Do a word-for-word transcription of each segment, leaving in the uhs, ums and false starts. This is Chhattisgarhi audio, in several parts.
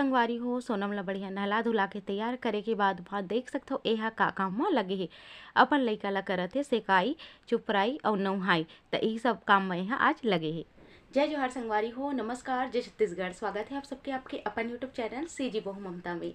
संगवारी हो, सोनम ला बढ़िया नहला धुला के तैयार करे के बाद वहाँ देख सकथो, एहा का काम म लगे हे। अपन लइका ला करत हे सेकाई, चुपराई अउ नउहाई, त यही सब काम म एहा आज लगे हे। जय जोहार संगवारी हो, नमस्कार, जय छत्तीसगढ़। स्वागत है आप सबके आपके अपन YouTube चैनल सीजी बहू ममता में।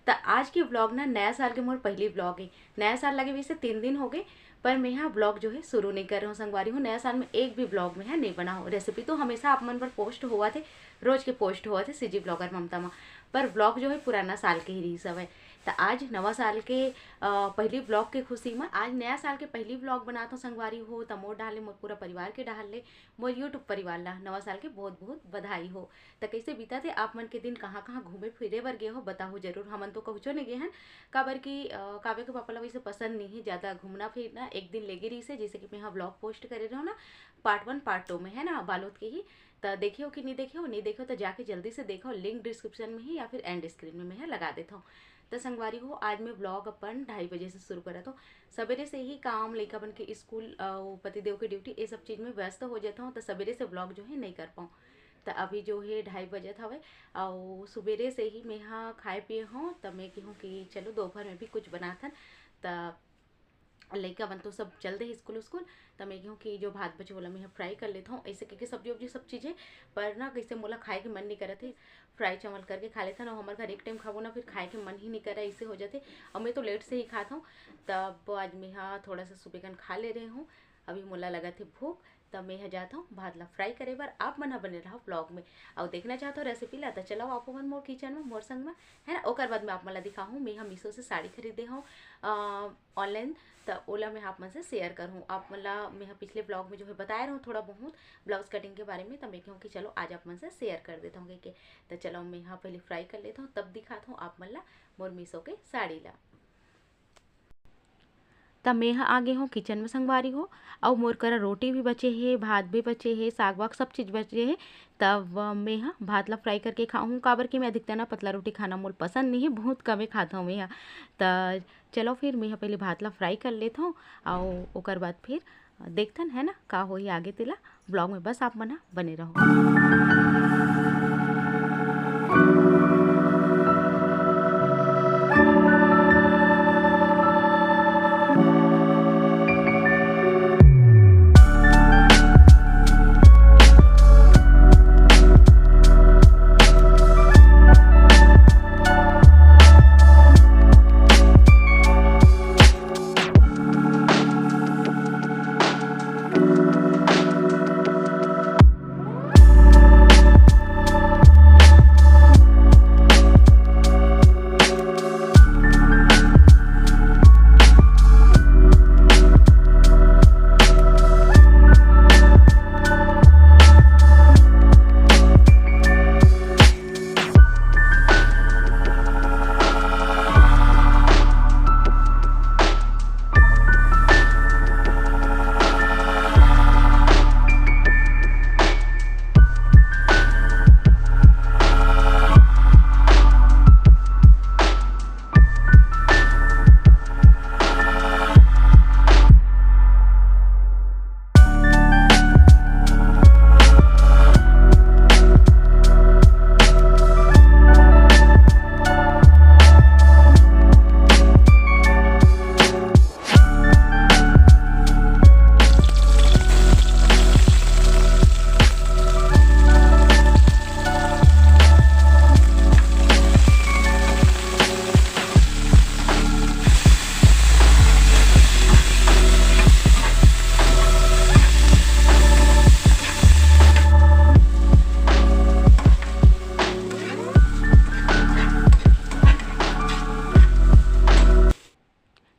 त आज के व्लॉग ना नया साल के मोर पहली व्लॉग है। नया साल लगे वैसे तीन दिन हो गए, पर मैं यहाँ व्लॉग जो है शुरू नहीं कर रहा हूँ संगवारी हो। नया साल में एक भी व्लॉग मैं यहाँ नहीं बना हो। रेसिपी तो हमेशा आप मन पर पोस्ट हुआ थे, रोज के पोस्ट हुआ थे सीजी ब्लॉगर ममता में, पर व्लॉग जो है पुराना साल के ही रही सब है। त आज नवा साल के अ, पहली व्लॉग के खुशी में आज नया साल के पहली व्लॉग बनात हूँ संगवारी हो। त मोर डाल ले, मोर पूरा परिवार के डाल ले, मोर YouTube परिवार ला नवा साल के बहुत बहुत बधाई हो। त कैसे बीता थे आप मन के दिन, कहाँ कहाँ घूमे फिरे बर गए हो, बताओ जरूर। हमन तो कहुचो नहीं गए हन, काबर कि अ, काव्य के पापा ला वैसे पसंद नहीं है ज़्यादा घूमना फिरना। एक दिन लेगे रही से, जैसे कि मैं यहाँ व्लॉग पोस्ट करे रहो ना, पार्ट वन पार्ट टू में, है ना, बालोद के ही। त देखे हो कि नहीं देखे हो, नहीं देखे हो तो जाके जल्दी से देखो, लिंक डिस्क्रिप्शन में ही या फिर एंड स्क्रीन में मैं यहाँ लगा देता हूँ। त संगवारी हो, आज मैं व्लॉग अपन ढाई बजे से शुरू करत हूँ। सवेरे से ही काम, लइका मन के स्कूल, अ, पतिदेव के ड्यूटी, ये सब चीज़ में व्यस्त हो जाता हूँ, त सवेरे से व्लॉग जो है नहीं कर पाऊँ। त अभी जो है ढाई बजत हवे, अउ सुबेरे से ही मैं हा खाए पिए हूँ, त मैं कहूँ कि चलो दोपहर में भी कुछ बनाथन। त लइका मन तो सब चल दे स्कूल स्कूल, त मैं कहूँ कि जो भात बचे ओला मैं फ्राई कर लेता हूँ। ऐसे करके सब्जी उब्जी सब चीज़ें, पर ना कैसे मोला खाए के मन नहीं करत है, फ्राई चावल करके खा लेथन। और हमारे घर एक टाइम खाबो ना, फिर खाए के मन ही नहीं करे, ऐसे हो जाते। और मैं तो लेट से ही खात हूँ, तब आज मैं हा थोड़ा सा सुबह कन खा ले रहे हूँ। अभी मोला लगत है भूख, त मैं ह जात हूँ भात ला फ्राई करे बर। आप मन ह बने रहो व्लॉग में, अउ देखना चाहत हो रेसिपी ला, त चलो आप मन मोर किचन में, मोर संग में, है ना। ओकर बाद में आप मन ला दिखाहूँ, मैं ह मीशो से साड़ी खरीदे हूँ ऑनलाइन, त ओला मैं आप मन से शेयर करहूँ। आप मन ला मैं ह पिछले व्लॉग में जो है बताए रहूँ थोड़ा बहुत ब्लाउज कटिंग के बारे में, त मैं कहूँ कि चलो आज आप मन से शेयर कर देता हूँ के। त चलो मैं ह पहले फ्राई कर लेता हूँ, तब दिखाता हूँ आप मन ला मोर मीशो के साड़ी ला। त मैं ह आ गे हूँ किचन में संगवारी हो, अउ मोर करा रोटी भी बचे हे, भात भी बचे हे, साग वाग सब चीज़ बचे हे। तब मैं ह भात ला फ्राई करके खाहूँ, काबर कि मैं अधिकतर ना पतला रोटी खाना मोर पसंद नहीं है, बहुत कमे खात हूँ मैं ह। त चलो फिर मैं ह पहले भात ला फ्राई कर लेत हूँ, अउ ओकर बाद फिर देखथन, है ना, का होही आगे तेला। व्लॉग में बस आप मन ह बने रहो।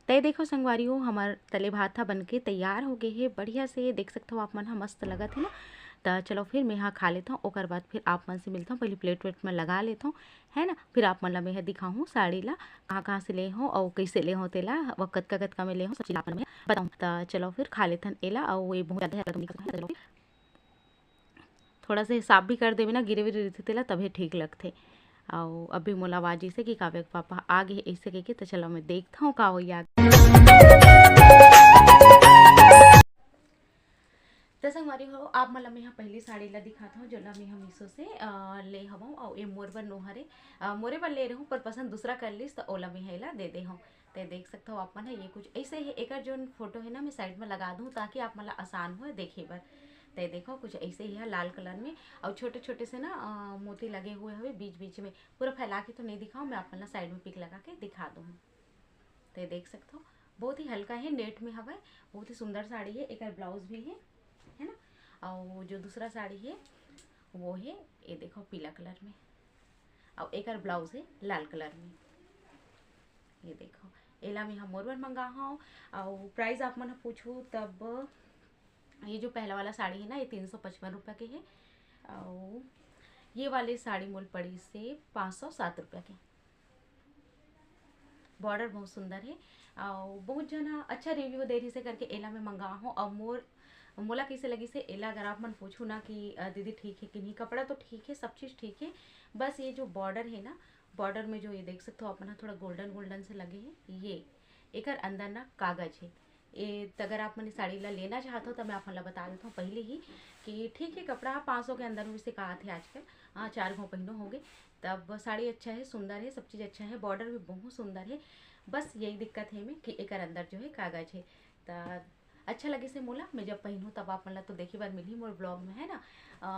तय देखो संगवारी हो, हमर तले भात ह बन के तैयार हो गए हे। बढ़िया से देख सकथो आप मन ह, मस्त लगत हे ना। त चलो फिर मैं हा खा लेथव, ओकर बाद फिर आप मन से मिलथव। पहले प्लेट वेट में लगा लेथव, है ना, फिर आप मन ला मैं हा दिखाहूँ साड़ी ला कहाँ कहाँ से ले हो अउ कैसे ले हो तेला, वो कतका कतका में ले हो, सब चीज आप मन ला मैं बताऊँ। त चलो फिर खा लेथन एला, अउ ये बहुत ज्यादा है, तो नहीं करता है, चलो फिर थोड़ा सा हिसाब भी कर देवे ना, गिरे विरे रहिथे तेला, तभे ठीक लगथे। अउ अभी मोला आवाज अइसे कि काव्य के पापा आ गे हे, अइसे कहिके, त चलो मैं देखत हूँ का होई आगे। त संग अरे हो, आप मन ला मैं ह पहली साड़ी ला दिखात हूँ, जोला मैं ह मीशो से अ, ले हवं। अउ ये मोर बर नो हरे, अ, मोरे बर ले रहूँ, पर पसंद दूसरा कर लिस, त ओला मैं ह एला दे दे हूँ। ते देख सकत हो आप मन ह, ये कुछ ऐसे ही एकर जोन फोटो है ना, मैं साइड में लगा दूँ, ताकि आप मन ला आसान होए देखे बर। ते देखो, कुछ ऐसे ही है लाल कलर में, और छोटे छोटे से ना अ, मोती लगे हुए हवे बीच बीच में। पूरा फैला के तो नहीं दिखाऊँ मैं, आप मन ला साइड में पिक लगा के दिखा दूँ। ते देख सकत हो, बहुत ही हल्का है, नेट में हवय, बहुत ही सुंदर साड़ी है। एकर ब्लाउज भी है, है ना। और जो दूसरा साड़ी है, वो है, ये देखो, पीला कलर में, और एकर ब्लाउज है लाल कलर में। ये देखो, एला मैं ह मोर बर मंगा हूँ। और प्राइस आप मन ह पूछू तब, ये जो पहला वाला साड़ी है ना, ये तीन सौ पचपन रुपये के है, और ये वाली साड़ी मोल पड़ी से पाँच सौ सात रुपये के। बॉर्डर बहुत सुंदर है, और बहुत जना अच्छा रिव्यू दे रही से करके एला मैं मंगा हूँ। और मोर मोला कैसे लगी से एला, अगर आप मन पूछू ना कि अ, दीदी ठीक है कि नहीं, कपड़ा तो ठीक है, सब चीज़ ठीक है, बस ये जो बॉर्डर है ना, बॉर्डर में जो ये देख सकते हो अपन ह, थोड़ा गोल्डन गोल्डन से लगे है, ये एकर अंदर ना कागज है। ये त अगर आप मन ये साड़ी ला लेना चाहत हो, तो मैं आप मन ला बता देता हूँ पहले ही कि ठीक है, कपड़ा पाँच सौ के अंदर में से कहा थे आजकल, हाँ, चार घाव पहिनो होगे, तब साड़ी अच्छा है, सुंदर है, सब चीज़ अच्छा है, बॉर्डर भी बहुत सुंदर है। बस यही दिक्कत है में कि एकर अंदर जो है कागज है। त अच्छा लगे से मोला, मैं जब पहिनहूँ तब आप मन ला तो देखे बर मिलही मोर ब्लॉग में, है ना। अ,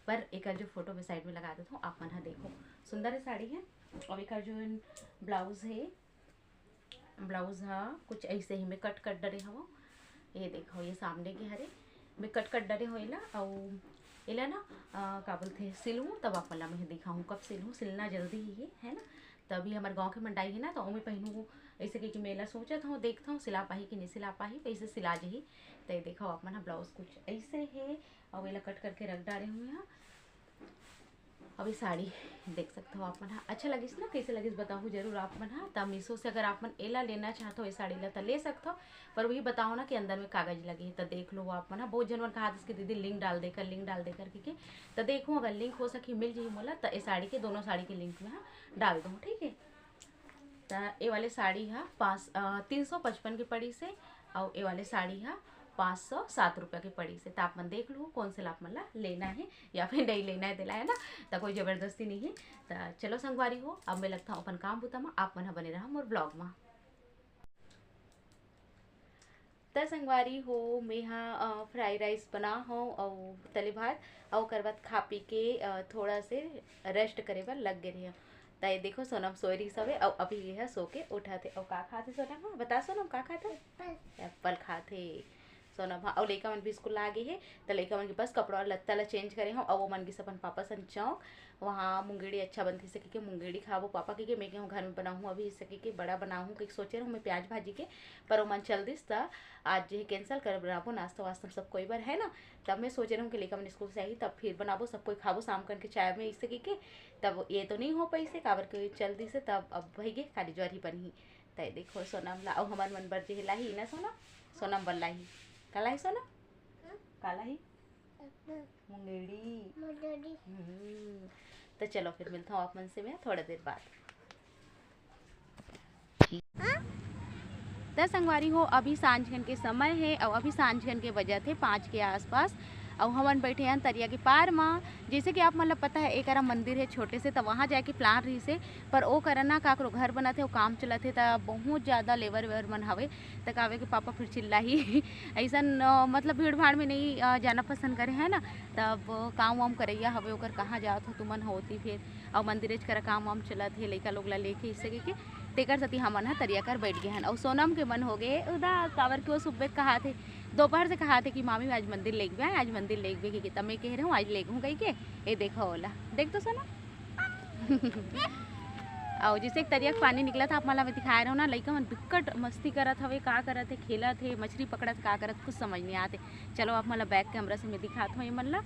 पर एकर जो फोटो मैं साइड में लगा देता हूँ, आप मन ह देखो, सुंदर है साड़ी है। और एकर जो ब्लाउज है, ब्लाउज हा कुछ ऐसे ही मैं कट कट डरे हवं। ये देखो, ये सामने के हरे, मैं कट कट डरे हवं एला। अउ एला ना अ, का बोलथे, सिलहूँ तब आप मन ला मैं दिखाहूँ कब सिलहूँ। सिलना जल्दी ही है, है ना। तभी हमर गाँव के मंडाई है ना, तो ओमे पहिनहूँ। ऐसे कहिके मैं एला सोचत हूँ, देखत हूँ सिला पाही कि नहीं सिला पाही, वैसे सिला जही। तो ये देखो आप मन ह, ब्लाउज कुछ ऐसे है, और एला कट करके रख डारे हूँ यहाँ। अब ये साड़ी देख सकते हो आप मन ह, अच्छा लगिस ना, कैसे लगिस बताहू जरूर आप मन ह। त मीशो से अगर आप मन एला लेना चाहत हो, ये साड़ी ला, त ले सकत हो, पर वही बताओ ना कि अंदर में कागज लगे हे। त देख लो आप मन ह, बहुत जन मन कहा कि दीदी लिंक डाल देकर, लिंक डाल देकर, ठीक है। त देखो, अगर लिंक हो सकी मिल जाही मोला, त ये साड़ी के, दोनों साड़ी के लिंक में ह डाल दूँ, ठीक है। त ये वाले साड़ी ह पाँच अ, तीन सौ पचपन के पड़ी से, और ये वाले साड़ी ह पाँच सौ सात रुपया के पड़ी से। त आप मन देख लो कौन से ला आप मन ला लेना है या फिर नहीं लेना है, तेला, है ना। त कोई जबरदस्ती नहीं है। त चलो संगवारी हो, अब मैं लगता हूँ अपन काम बुता मा, आप मन ह बने रहा मोर ब्लॉग मा। त संगवारी हो, मैं ह अ, फ्राई राइस बना हूँ और तले भात, और ओकर बाद खा पी के अ, थोड़ा से रेस्ट करे बर लग गए रही। त ये देखो, सोनम सोए रही सवे, और अभी ये ह सो के उठा थे। और का खाते सोनम? हाँ, बता सोनम, का खाते? एप्पल खाते सोनम। हाँ, और लइका मन भी स्कूल आ गए है, त लइका मन के बस कपड़ा और लत्ता ला चेंज करे हूँ, और वो मन गिस अपन पापा सन चौक, वहाँ मुंगेड़ी अच्छा बनथे, इसे कहिके मुंगेड़ी खाबो पापा कहिके। मैं कहूँ घर में बनाहूँ अभी, इसे कहिके बड़ा बनाहूँ कहिके सोचे रहूँ मैं प्याज भाजी के, पर ओमन चल दिस त आज जे कैंसिल कर बनाबो नाश्ता वास्ता सब कोई बर, है ना। तब मैं सोचे रहूँ कि लइका मन स्कूल से आही तब फिर बनाबो, सब कोई खाबो शाम कन के चाय में, इसे कहिके। तब ये तो नहीं हो पाइसे, काबर के चल दिस, तब अब वही गे खाली ज्वार ही बनही। तय देखो सोनम ला, अउ हमर मन बर जे लाही ना सोनम, सोनम बर लाही। का लाही सोनम? का लाही? मुंगेड़ी। मुंगेड़ी। हम्म। त चलो फिर मिलता हूँ आप मन से मैं थोड़ा देर बाद। त संगवारी हो, अभी सांझ खन के समय है और अभी सांझ खन के बजत है पाँच के आसपास, और हमन बैठे हैं तरिया के पार मा। जैसे कि आप मन ला पता है, एकरा मंदिर है छोटे से, त वहाँ जाके प्लान रही से, पर ओ करा ना काकरो घर बनत है, वो काम चलत है, त बहुत ज़्यादा लेबर वेबर मन हवे, त कावे के पापा फिर चिल्लाही। ऐसन अ, मतलब भीड़ भाड़ में नहीं अ, जाना पसंद करे, है ना। तब काम वाम करैया हवे, ओकर कहाँ जात हो तुमन होती फिर, और मंदिरेच करा काम वाम चलत है, लइका लोग ला लेके, इसे के, तेकर सती हमन ह तरिया कर बैठ गए हन। और सोनम के मन हो गए उदास, काबर के वो सुबह कहा थे, दोपहर से कहा थे कि मामी आज मंदिर लेगबे, आज मंदिर लेगबे, कि तब मैं कह रहे हूँ आज लेगहूँ कहिके। ये देखो ओला, देख तो सोनम। और जैसे एक तरिया के पानी निकला था, आप मन ला मैं दिखाए रहूँ ना, लइका मन बिकट मस्ती करत हवे, का करत है, खेलत है, मछली पकड़त, का करत, कुछ समझ नहीं आते। चलो आप मन ला बैक कैमरा से मैं दिखात हूँ ये मन ला।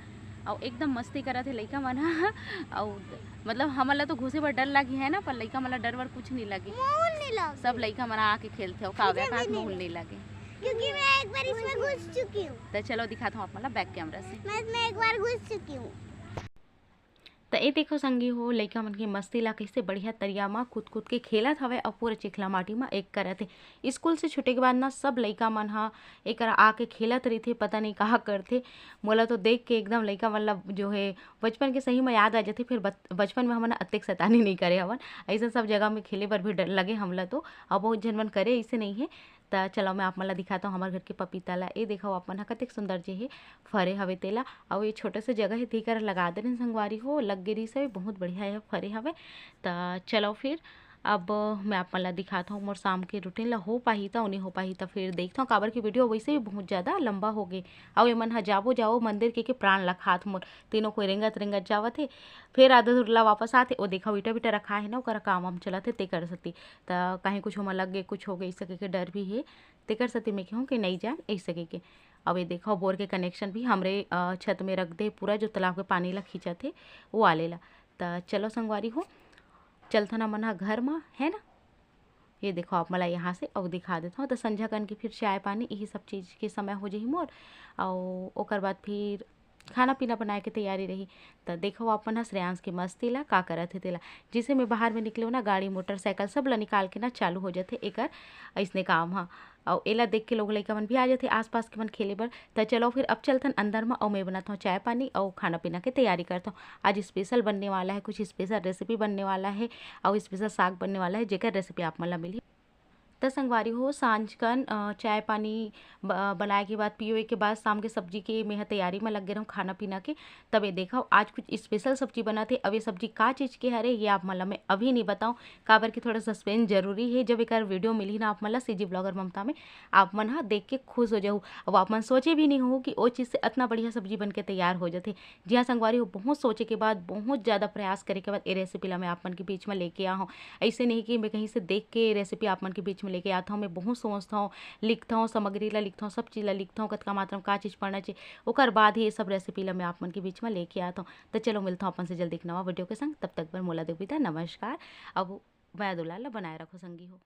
और एकदम मस्ती करत है लइका मन ह। और मतलब हमन ला तो घुसे बर डर लगी है ना, पर लइका मन ला डर वर कुछ नहीं लगे। मोहन नहीं लगे। सब लइका मन आके खेलथे, और काव्या मुझे का भी हाथ नहीं मोहन लगे। नहीं लगे। क्योंकि मैं एक बार इसमें घुस चुकी हूँ। तो चलो दिखात हूँ आप मन ला बैक कैमरा से। मैं इसमें एक बार घुस चुकी हूँ। त ए देखो संगी हो, लइका मन के मस्ती ला कइसे बढ़िया तरिया म कूद-कूद के खेलत हवय अउ पूरा चिखला माटी म एक करत हे। स्कूल से छूटे के बाद ना सब लइका मन ह एकर आके खेलत रहिथे, पता नहीं का करथे। मोला तो देख के एकदम लइका मन ला जो हे बचपन के सही म याद आ जाथे। फिर बत-, बचपन में हमन अतेक शैतानी नहीं करे हवन, अइसन सब जगह में खेले बर भी डर लगे हमला तो, अउ बहुत झन मन करे अइसे नहीं हे। त चलो मैं आप मन ला दिखाता हूँ हमर घर के पपीता ला। ए देखो आप मन ह कतेक सुंदर जे हे फरे हवे तेला, अउ ये छोटे से जगह हे तेकर लगा देन संगवारी हो, लग गे रहिस हवे, बहुत बढ़िया हे फरे हवे। त चलो फिर अब मैं आप मन ला दिखात हूँ मोर शाम के रूटीन ला, हो पाही त, नहीं हो पाही त फिर देखत हूँ, काबर कि वीडियो वैसे भी बहुत ज़्यादा लंबा हो गे। अउ एमन ह जाबो जाओ मंदिर के, के प्राण ला खात मोर, तीनों कोई रेंगत रेंगत जावत हे, फिर आधा धुरला वापस आथे। ओ देखो ईटा बीटा रखा हे ना, ओकर काम वाम चलत हे, तेकर सेती त कहीं कुछ ओमा लग गे, कुछ हो गे, इस सके के डर भी हे, तेकर सेती मैं कहूँ कि नहीं जान, इस सके के। अब ये देखो बोर के कनेक्शन भी हमरे अ, छत में रख दे, पूरा जो तालाब के पानी ला खींचत हे वो वाले ला। त चलो संगवारी हो, चलथन हमन ह घर म, है ना। ये देखो आप मला यहाँ से अउ दिखा देत हव। त संझा कन के फिर चाय पानी यही सब चीज के समय हो जाही मोर, अउ ओकर बाद फिर खाना पीना बनाए के तैयारी रही। त देखो आप मन ह श्रेयांश के मस्ती ला का करत हे तेला। जैसे मैं बाहर में निकले ना, गाड़ी मोटरसाइकिल सब ला निकाल के ना चालू हो जाथे एकर अइसने काम ह। अउ एला देख के लोग लइका मन भी आ जाथे आसपास के मन खेले बर। त चलो फिर अब चलथन अंदर म, अउ मैं बनात हव चाय पानी अउ खाना पीना के तैयारी करत हव। आज स्पेशल बनने वाला है, कुछ स्पेशल रेसिपी बनने वाला है अउ स्पेशल साग बनने वाला है, जेकर रेसिपी आप मन ला मिलही। त संगवारी हो, सांझ कन अ, चाय पानी ब-, बनाए के बाद, पियोए के बाद, शाम के सब्जी के मैं ह तैयारी में लग गे रहूँ खाना पीना के। तब ये देखो आज कुछ स्पेशल सब्जी बनत हे। अब ये सब्जी का चीज़ के हरे, ये आप मन ला मैं अभी नहीं बताऊँ, काबर कि थोड़ा सस्पेंस जरूरी है। जब एकर वीडियो मिलही ना आप मन ला सीजी ब्लॉगर ममता में, आप मन ह देख के खुश हो जाहू। अब आप मन सोचे भी नहीं हो कि ओ चीज़ से इतना बढ़िया सब्जी बन के तैयार हो जाथे। जी हाँ संगवारी हो, बहुत सोचे के बाद, बहुत ज़्यादा प्रयास करे के बाद ये रेसिपी ला मैं आप मन के बीच में लेके आ हूँ। ऐसे नहीं कि मैं कहीं से देख के रेसिपी आप मन के बीच में लेके आत हव। मैं बहुत सोचत हव, लिखत हव, सामग्री ला लिखत हव, सब चीज़ ला लिखत हव, कतका मात्रा में का चीज़ पड़ना चाहिए, ओकर बाद ही ये सब रेसिपी ला मैं आप मन के बीच में लेके आत हव। त चलो मिलत हव अपन से जल्दी एक नवा वीडियो के संग, तब तक बर मोला दे विदा, नमस्कार। अब मया दुलार ला बनाए रखो संगी हो।